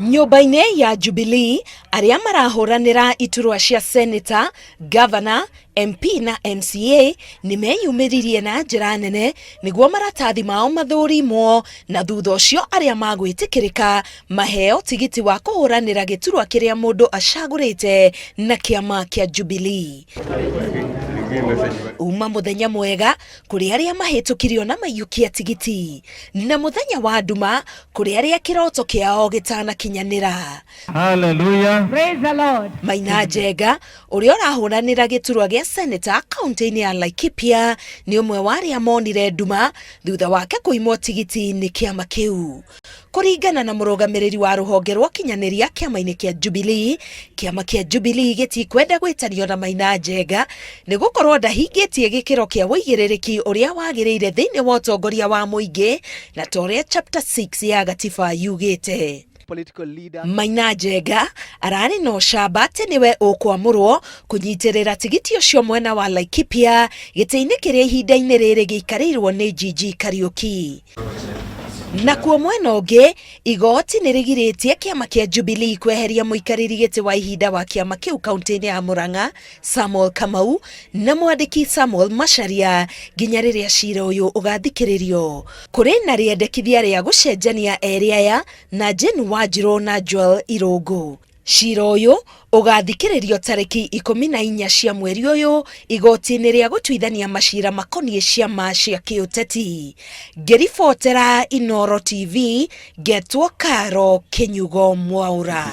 Nyũmba-inĩ ya Jubilee, arĩa marahũranĩra iturwa cia Senator, Governor, MP na MCA nĩ meyumĩririe na njĩra nene nĩguo maratathi mao mathũrimwo na thutha ũcio arĩa magwĩtĩkĩrĩka maheo tigiti wa kũhũranĩra gĩturwa kĩrĩa mũndũ acagũrĩte na kĩama kĩa Jubilee. Uma mũthenya mwega kũrĩ arĩa mahĩtũkirio na maiyũkia tigiti na mũthenya wa nduma kũrĩ arĩa kĩroto kĩao gĩtanakinyanĩra. Hallelujah. Praise the Lord. Maina Njenga ũrĩa ũrahũranĩra gĩturwa gĩa seneta kaunti-inĩ ya Laikipia nĩ ũmwe wa arĩa monire nduma thutha wake kũimwo tigiti nĩ kĩama kĩu. Kũringana na mũrũgamĩrĩri wa rũhonge rwa ũkinyanĩria kĩama-inĩ kĩa Jubilee, kĩama kĩa Jubilee gĩtikwenda gwĩtanio na Maina Njenga nĩ gũkorwo ndahingĩtie gĩkĩro kĩa ũigĩrĩrĩki ũrĩa wagĩrĩire thĩinĩ wa ũtongoria wa mũingĩ na ta ũrĩa chapter 6 ya gatiba yugĩte. Maina Njenga ararĩ na ũcamba atĩ nĩwe ũkwamũrwo kũnyitĩrĩra tigiti ũcio mwena wa Laikipia gĩtĩ-inĩ kĩrĩa ihinda-inĩ rĩrĩ gĩikarĩirwo nĩ Gigi Kariuki. Nakuo mwena ũngĩ, igoti nĩ rĩgirĩtie kĩama kĩa Jubilee kweheria mũikarĩri gĩtĩ wa ihinda wa kĩama kĩu kaunti-inĩ ya Murang'a Samuel Kamau na mwandĩki Samuel Macharia nginya rĩrĩa cira ũyũ ũgathikĩrĩrio. Kũrĩ na rĩendekithia rĩa gũcenjania erĩ aya na Jane Wanjirũ na Joel Irũngũ. Cira ũyũ ũgathikĩrĩrio tarĩki 14 cia mweri ũyũ igoti-inĩ rĩa gũtuithania macira makoniĩ ciama cia kĩũteti. Ngĩribotera Inooro TV, ngetwo Karo Kĩnyugo Mwaũra.